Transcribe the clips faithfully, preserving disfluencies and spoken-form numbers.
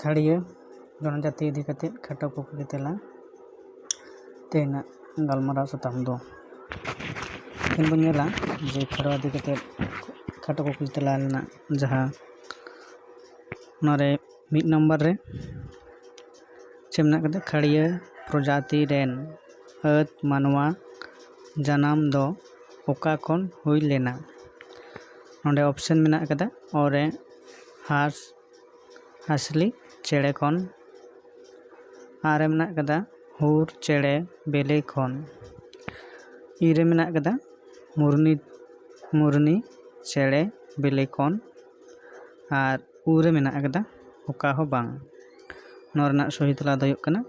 ᱠᱷᱟᱹᱲᱭᱟᱹ ᱡᱚᱱᱚᱡᱟᱹᱛᱤ ᱤᱫᱤ ᱠᱟᱛᱮ ᱠᱷᱟᱴᱚ ᱠᱩᱠᱞᱤ ᱛᱮᱞᱟ ᱛᱮᱦᱮᱧᱟᱜ ᱜᱟᱞᱢᱟᱨᱟᱣ ᱥᱟᱛᱟᱢ ᱫᱚ᱾ ᱛᱮᱦᱮᱧ ᱵᱚᱱ ᱧᱮᱞᱟ ᱡᱮ ᱠᱷᱟᱲᱣᱟ ᱤᱫᱤ ᱠᱟᱛᱮ ᱠᱷᱟᱴᱚ ᱠᱩᱠᱞᱤ ᱛᱮᱞᱟ ᱨᱮᱱᱟᱜ ᱡᱟᱦᱟᱸ ᱚᱱᱟᱨᱮ ᱢᱤᱫ ᱱᱟᱢᱵᱟᱨ ᱨᱮ ᱪᱮᱫ ᱢᱮᱱᱟᱜ ᱠᱟᱫᱟ? ᱠᱷᱟᱹᱲᱭᱟᱹ ᱯᱨᱚᱡᱟᱛᱤ ᱨᱮᱱ ᱟᱹᱫ ᱢᱟᱱᱣᱟ ᱡᱟᱱᱟᱢ ᱫᱚ ᱚᱠᱟ ᱠᱷᱚᱱ ᱦᱩᱭ ᱞᱮᱱᱟ? ᱱᱚᱰᱮ ᱚᱯᱥᱮᱱ ᱢᱮᱱᱟᱜ ᱠᱟᱫᱟ, ᱚ ᱨᱮ ᱦᱟᱸᱥ ᱦᱟᱸᱥᱞᱤ ᱪᱮᱬᱮ ᱠᱷᱚᱱ, ᱟᱨ ᱨᱮ ᱢᱮᱱᱟᱜ ᱠᱟᱫᱟ ᱦᱩᱨ ᱪᱮᱬᱮ ᱵᱮᱞᱮ ᱠᱷᱚᱱ, ᱤ ᱨᱮ ᱢᱮᱱᱟᱜ ᱠᱟᱫᱟ ᱢᱩᱨᱱᱤ ᱢᱩᱨᱱᱤ ᱪᱮᱬᱮ ᱵᱮᱞᱮ ᱠᱷᱚᱱ, ᱟᱨ ᱩ ᱨᱮ ᱢᱮᱱᱟᱜ ᱠᱟᱫᱟ ᱚᱠᱟ ᱦᱚᱸ ᱵᱟᱝ᱾ ᱱᱚᱣᱟ ᱨᱮᱱᱟᱜ ᱥᱚᱦᱤ ᱛᱮᱞᱟ ᱫᱚ ᱦᱩᱭᱩᱜ ᱠᱟᱱᱟ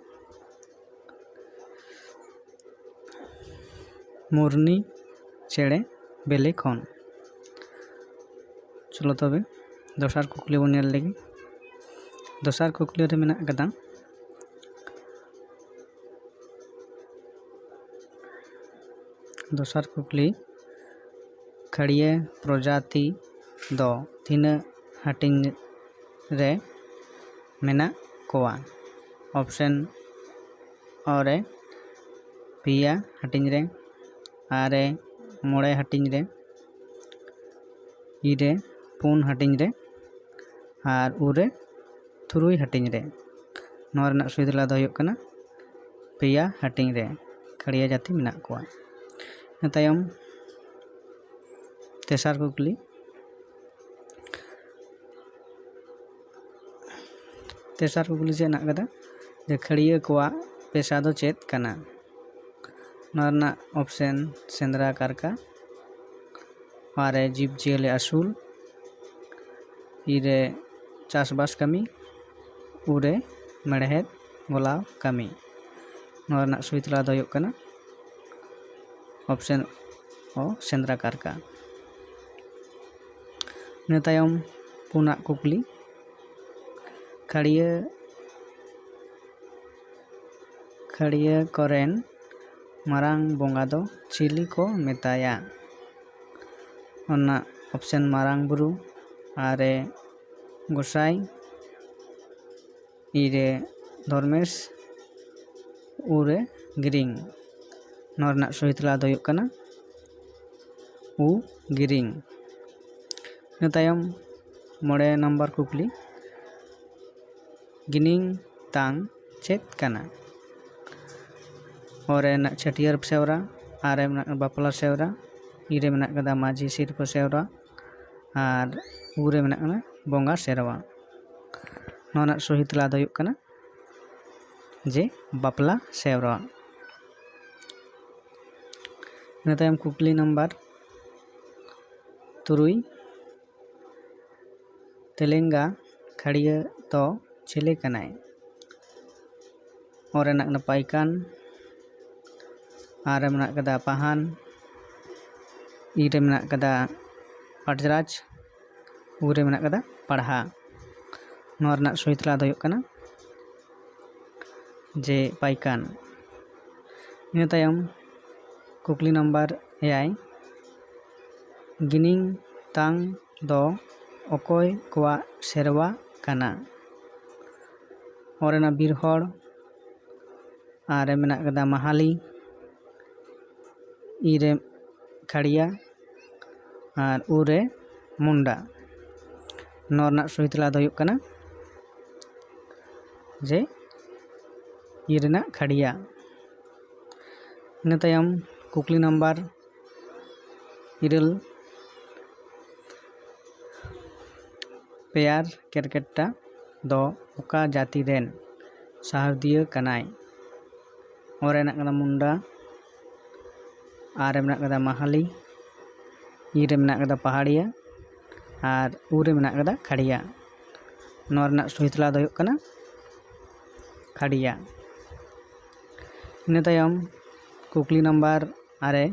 ᱢᱩᱨᱱᱤ ᱪᱮᱬᱮ ᱵᱮᱞᱮ ᱠᱷᱚᱱ᱾ ᱪᱚᱞᱚ ᱛᱚᱵᱮ ᱫᱚᱥᱟᱨ ᱠᱩᱠᱞᱤ ᱵᱚᱱ ᱧᱮᱞ ᱞᱮᱜᱮ᱾ ᱫᱚᱥᱟᱨ ᱠᱩᱠᱞᱤ ᱨᱮ ᱢᱮᱱᱟᱜ ᱠᱟᱫᱟ, ᱫᱚᱥᱟᱨ ᱠᱩᱠᱞᱤ, ᱠᱷᱟᱹᱲᱭᱟᱹ ᱯᱨᱚᱡᱟᱛᱤ ᱫᱚ ᱛᱤᱱᱟᱹᱜ ᱦᱟᱹᱴᱤᱧ ᱨᱮ ᱢᱮᱱᱟᱜ ᱠᱚᱣᱟ? ᱚᱯᱥᱮᱱ ᱚ ᱨᱮ ᱯᱮᱭᱟ ᱦᱟᱹᱴᱤᱧ ᱨᱮ, ᱟᱨ ᱨᱮ ᱢᱚᱬᱮ ᱦᱟᱹᱴᱤᱧ ᱨᱮ, ᱤ ᱨᱮ ᱯᱩᱱ ᱦᱟᱹᱴᱤᱧ ᱨᱮ, ᱟᱨ ᱩ ᱨᱮ ᱛᱩᱨᱩᱭ ᱦᱟᱹᱴᱤᱧ ᱨᱮ᱾ ᱱᱚᱣᱟ ᱨᱮᱱᱟᱜ ᱥᱚᱦᱤ ᱛᱮᱞᱟ ᱫᱚ ᱦᱩᱭᱩᱜ ᱠᱟᱱᱟ ᱯᱮᱭᱟ ᱦᱟᱹᱴᱤᱧ ᱨᱮ ᱠᱷᱟᱹᱲᱭᱟᱹ ᱡᱟᱹᱛᱤ ᱢᱮᱱᱟᱜ ᱠᱚᱣᱟ᱾ ᱤᱱᱟᱹ ᱛᱟᱭᱚᱢ ᱛᱮᱥᱟᱨ ᱠᱩᱠᱞᱤ, ᱛᱮᱥᱟᱨ ᱠᱩᱠᱞᱤ ᱪᱮᱫ ᱦᱮᱱᱟᱜ ᱠᱟᱫᱟ? ᱡᱮ ᱠᱷᱟᱹᱲᱭᱟᱹ ᱠᱚᱣᱟᱜ ᱯᱮᱥᱟ ᱫᱚ ᱪᱮᱫ ᱠᱟᱱᱟ? ᱱᱚᱣᱟ ᱨᱮᱱᱟᱜ ᱚᱯᱥᱮᱱ ᱥᱮᱸᱫᱽᱨᱟ ᱠᱟᱨᱠᱟ, ᱟᱨ ᱨᱮ ᱡᱤᱵᱽᱼᱡᱤᱭᱟᱹᱞᱤ ᱟᱹᱥᱩᱞ, ᱤ ᱨᱮ ᱪᱟᱥᱵᱟᱥ ᱠᱟᱹᱢᱤ, ᱩ ᱨᱮ ᱢᱮᱲᱦᱮᱫ ᱜᱚᱞᱟᱣ ᱠᱟᱹᱢᱤ᱾ ᱱᱚᱣᱟ ᱨᱮᱱᱟᱜ ᱥᱚᱦᱤ ᱛᱮᱞᱟ ᱫᱚ ᱦᱩᱭᱩᱜ ᱠᱟᱱᱟ ᱚᱯᱥᱮᱱ ᱚ, ᱥᱮᱸᱫᱽᱨᱟ ᱠᱟᱨᱠᱟ᱾ ᱤᱱᱟᱹ ᱛᱟᱭᱚᱢ ᱯᱩᱱᱟᱜ ᱠᱩᱠᱞᱤ, ᱠᱷᱟᱹᱲᱭᱟᱹ ᱠᱷᱟᱹᱲᱭᱟᱹ ᱠᱚᱨᱮᱱ ᱢᱟᱨᱟᱝ ᱵᱚᱸᱜᱟ ᱫᱚ ᱪᱤᱞᱤ ᱠᱚ ᱢᱮᱛᱟᱭᱟ? ᱚᱱᱟ ᱚᱯᱥᱮᱱ ᱢᱟᱨᱟᱝ ᱵᱩᱨᱩ, ᱟᱨ ᱨᱮ ᱜᱚᱸᱥᱟᱭ, ᱤ ᱨᱮ ᱫᱷᱚᱨᱢᱮᱥ, ᱩ ᱨᱮ ᱜᱤᱨᱤᱝ᱾ ᱱᱚᱣᱟ ᱨᱮᱱᱟᱜ ᱥᱚᱦᱤ ᱛᱮᱞᱟ ᱫᱚ ᱦᱩᱭᱩᱜ ᱠᱟᱱᱟ ᱩ ᱜᱤᱨᱤᱝ᱾ ᱤᱱᱟᱹ ᱛᱟᱭᱚᱢ ᱢᱚᱬᱮ ᱱᱟᱢᱵᱟᱨ ᱠᱩᱠᱞᱤ, ᱜᱤᱱᱤᱝ ᱛᱟᱝ ᱪᱮᱫ ᱠᱟᱱᱟ? ᱚ ᱨᱮ ᱢᱮᱱᱟᱜ ᱪᱷᱟᱹᱴᱭᱟᱹᱨ ᱥᱮᱣᱨᱟ, ᱟᱨ ᱨᱮ ᱢᱮᱱᱟᱜ ᱵᱟᱯᱞᱟ ᱥᱮᱣᱨᱟ, ᱤ ᱨᱮ ᱢᱮᱱᱟᱜ ᱠᱟᱫᱟ ᱢᱟᱹᱡᱷᱤ ᱥᱤᱨᱯᱟᱹ ᱥᱮᱣᱨᱟ, ᱟᱨ ᱩ ᱨᱮ ᱢᱮᱱᱟᱜ ᱠᱟᱫᱟ ᱵᱚᱸᱜᱟ ᱥᱮᱨᱣᱟ᱾ ᱱᱚᱣᱟ ᱨᱮᱱᱟᱜ ᱥᱚᱦᱤ ᱛᱮᱞᱟ ᱫᱚ ᱦᱩᱭᱩᱜ ᱠᱟᱱᱟ ᱡᱮ ᱵᱟᱯᱞᱟ ᱥᱮᱣᱨᱟ᱾ ᱤᱱᱟᱹ ᱛᱟᱭᱚᱢ ᱠᱩᱠᱞᱤ ᱱᱟᱢᱵᱟᱨ ᱛᱩᱨᱩᱭ, ᱛᱮᱞᱮᱝᱜᱟ ᱠᱷᱟᱹᱲᱭᱟᱹ ᱫᱚ ᱪᱤᱞᱤ ᱠᱟᱱᱟᱭ? ᱚ ᱨᱮ ᱢᱮᱱᱟᱜ ᱠᱟᱫᱟ ᱯᱟᱭᱠᱟᱱ, ᱟᱨ ᱨᱮ ᱢᱮᱱᱟᱜ ᱠᱟᱫᱟ ᱯᱟᱦᱟᱱ, ᱤ ᱨᱮ ᱢᱮᱱᱟᱜ ᱠᱟᱫᱟ ᱯᱟᱴᱨᱟᱡᱽ, ᱩ ᱨᱮ ᱢᱮᱱᱟᱜ ᱠᱟᱫᱟ ᱯᱟᱲᱦᱟ᱾ ᱱᱚᱣᱟ ᱨᱮᱱᱟᱜ ᱥᱚᱦᱤ ᱛᱮᱞᱟ ᱫᱚ ᱦᱩᱭᱩᱜ ᱠᱟᱱᱟ ᱡᱮ ᱯᱟᱭᱠᱟᱱ᱾ ᱤᱱᱟᱹ ᱛᱟᱭᱚᱢ ᱠᱩᱠᱞᱤ ᱱᱟᱢᱵᱟᱨ ᱮᱭᱟᱭ, ᱜᱤᱱᱤᱝ ᱛᱟᱝ ᱫᱚ ᱚᱠᱚᱭ ᱠᱚᱣᱟᱜ ᱥᱮᱨᱣᱟ ᱠᱟᱱᱟ? ᱚ ᱨᱮ ᱢᱮᱱᱟᱜ ᱵᱤᱨ ᱦᱚᱲ, ᱟᱨ ᱨᱮ ᱢᱮᱱᱟᱜ ᱠᱟᱫᱟ ᱢᱟᱦᱟᱞᱤ, ᱤ ᱨᱮ ᱠᱷᱟᱲᱤᱭᱟ, ᱟᱨ ᱩ ᱨᱮ ᱢᱩᱱᱰᱟ᱾ ᱱᱚᱣᱟ ᱨᱮᱱᱟᱜ ᱥᱚᱦᱤ ᱛᱮᱞᱟ ᱫᱚ ᱦᱩᱭᱩᱜ ᱠᱟᱱᱟ ᱡᱮ ᱤ ᱨᱮᱱᱟᱜ ᱠᱷᱟᱲᱤᱭᱟ᱾ ᱤᱱᱟᱹ ᱛᱟᱭᱚᱢ ᱠᱩᱠᱞᱤ ᱱᱟᱢᱵᱟᱨ ᱤᱨᱟᱹᱞ, ᱯᱮᱭᱟᱨ ᱠᱮᱨᱠᱮᱴᱟ ᱫᱚ ᱚᱠᱟ ᱡᱟᱹᱛᱤ ᱨᱮᱱ ᱥᱟᱦᱟᱣᱫᱤᱭᱟᱹ ᱠᱟᱱᱟᱭ? ᱚ ᱨᱮ ᱢᱮᱱᱟᱜ ᱠᱟᱫᱟ ᱢᱩᱱᱰᱟ, ᱟᱨ ᱨᱮ ᱢᱮᱱᱟᱜ ᱠᱟᱫᱟ ᱢᱟᱦᱟᱞᱤ, ᱤ ᱨᱮ ᱢᱮᱱᱟᱜ ᱠᱟᱫᱟ ᱯᱟᱦᱟᱲᱤᱭᱟ, ᱟᱨ ᱩ ᱨᱮ ᱢᱮᱱᱟᱜ ᱠᱟᱫᱟ ᱠᱷᱟᱲᱤᱭᱟ᱾ ᱱᱚᱣᱟ ᱨᱮᱱᱟᱜ ᱥᱚᱦᱤ ᱛᱮᱞᱟ ᱫᱚ ᱦᱩᱭᱩᱜ ᱠᱟᱱᱟ ᱠᱷᱟᱲᱤᱭᱟ᱾ ᱤᱱᱟᱹ ᱛᱟᱭᱚᱢ ᱠᱩᱠᱞᱤ ᱱᱟᱢᱵᱟᱨ ᱟᱨᱮ,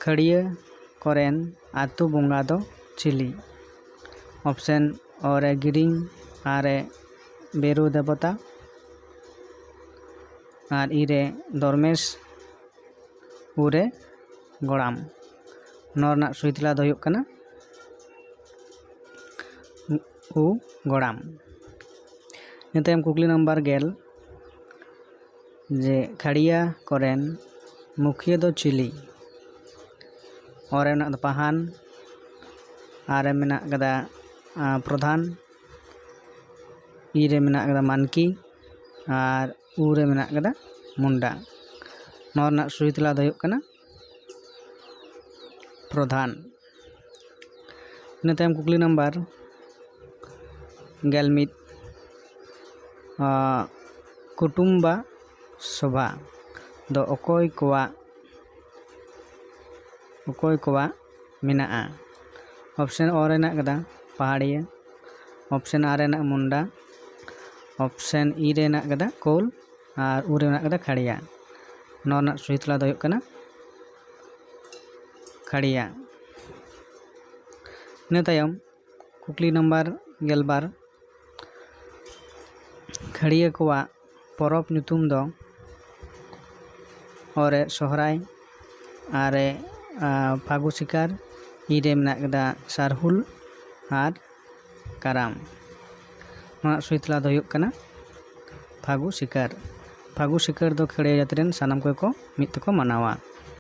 ᱠᱷᱟᱹᱲᱭᱟᱹ ᱠᱚᱨᱮᱱ ᱟᱹᱛᱩ ᱵᱚᱸᱜᱟ ᱫᱚ ᱪᱤᱞᱤ? ᱚᱯᱥᱮᱱ ᱚ ᱨᱮ ᱜᱤᱨᱤᱝ, ᱟᱨ ᱨᱮ ᱵᱮᱨᱩ ᱫᱮᱵᱚᱛᱟ, ᱟᱨ ᱤ ᱨᱮ ᱫᱚᱨᱢᱮᱥ, ᱩ ᱨᱮ ᱜᱚᱲᱟᱢ᱾ ᱱᱚᱣᱟ ᱨᱮᱱᱟᱜ ᱥᱚᱦᱤ ᱛᱮᱞᱟ ᱫᱚ ᱦᱩᱭᱩᱜ ᱠᱟᱱᱟ ᱩ ᱜᱚᱲᱟᱢ᱾ ᱤᱱᱟᱹ ᱛᱟᱭᱚᱢ ᱠᱩᱠᱞᱤ ᱱᱟᱢᱵᱟᱨ ᱜᱮᱞ, ᱡᱮ ᱠᱷᱟᱲᱤᱭᱟ ᱠᱚᱨᱮᱱ ᱢᱩᱠᱷᱤᱭᱟᱹ ᱫᱚ ᱪᱤᱞᱤ? ᱚ ᱨᱮ ᱢᱮᱱᱟᱜ ᱫᱚ ᱯᱟᱦᱟᱱ, ᱟᱨ ᱨᱮ ᱢᱮᱱᱟᱜ ᱠᱟᱫᱟ, ᱟ, ᱯᱨᱚᱫᱷᱟᱱ, ᱤ ᱨᱮ ᱢᱮᱱᱟᱜ ᱠᱟᱫᱟ ᱢᱟᱱᱠᱤ, ᱟᱨ ᱩ ᱨᱮ ᱢᱮᱱᱟᱜ ᱠᱟᱫᱟ ᱢᱩᱱᱰᱟ᱾ ᱱᱚᱣᱟ ᱨᱮᱱᱟᱜ ᱥᱚᱦᱤ ᱛᱮᱞᱟ ᱫᱚ ᱦᱩᱭᱩᱜ ᱠᱟᱱᱟ ᱯᱨᱚᱫᱷᱟᱱ᱾ ᱤᱱᱟᱹ ᱛᱟᱭᱚᱢ ᱠᱩᱠᱞᱤ ᱱᱟᱢᱵᱟᱨ ᱜᱮᱞ ᱢᱤᱫ, ᱟᱸ, ᱠᱩᱴᱩᱢᱵᱟ ᱥᱚᱵᱷᱟ ᱫᱚ ᱚᱠᱚᱭ ᱠᱚᱣᱟᱜ, ᱚᱠᱚᱭ ᱠᱚᱣᱟᱜ ᱢᱮᱱᱟᱜᱼᱟ? ᱚᱯᱥᱮᱱ ᱚ ᱨᱮ ᱦᱮᱱᱟᱜ ᱠᱟᱫᱟ ᱯᱟᱦᱟᱲᱤᱭᱟᱹ, ᱚᱯᱥᱮᱱ ᱟᱨ ᱨᱮ ᱦᱮᱱᱟᱜ ᱢᱩᱱᱰᱟ, ᱚᱯᱥᱮᱱ ᱤ ᱨᱮ ᱦᱮᱱᱟᱜ ᱠᱟᱫᱟ ᱠᱳᱞ, ᱟᱨ ᱩ ᱨᱮ ᱢᱮᱱᱟᱜ ᱠᱟᱫᱟ ᱠᱷᱟᱲᱤᱭᱟ᱾ ᱱᱚᱣᱟ ᱨᱮᱱᱟᱜ ᱥᱚᱦᱤ ᱛᱮᱞᱟ ᱫᱚ ᱦᱩᱭᱩᱜ ᱠᱟᱱᱟ ᱠᱷᱟᱲᱤᱭᱟ᱾ ᱤᱱᱟᱹ ᱛᱟᱭᱚᱢ ᱠᱩᱠᱞᱤ ᱱᱟᱢᱵᱟᱨ ᱜᱮᱞᱵᱟᱨ, ᱠᱷᱟᱲᱤᱭᱟᱹ ᱠᱚᱣᱟᱜ ᱯᱚᱨᱚᱵᱽ ᱧᱩᱛᱩᱢ ᱫᱚ ᱚ ᱨᱮ ᱥᱚᱦᱨᱟᱭ, ᱟᱨ ᱨᱮ, ᱟ, ᱯᱷᱟᱹᱜᱩ ᱥᱤᱠᱟᱨ, ᱤ ᱨᱮ ᱢᱮᱱᱟᱜ ᱠᱟᱫᱟ ᱥᱟᱨᱦᱩᱞ ᱟᱨ ᱠᱟᱨᱟᱢ᱾ ᱱᱚᱣᱟ ᱨᱮᱱᱟᱜ ᱥᱚᱦᱤ ᱛᱮᱞᱟ ᱫᱚ ᱦᱩᱭᱩᱜ ᱠᱟᱱᱟ ᱯᱷᱟᱹᱜᱩ ᱥᱤᱠᱟᱨ᱾ ᱯᱷᱟᱹᱜᱩ ᱥᱤᱠᱟᱨ ᱫᱚ ᱠᱷᱟᱲᱤᱭᱟᱹ ᱡᱟᱹᱛᱤ ᱨᱮᱱ ᱥᱟᱱᱟᱢ ᱠᱚᱜᱮ ᱠᱚ ᱢᱤᱫ ᱛᱮᱠᱚ ᱢᱟᱱᱟᱣᱟ᱾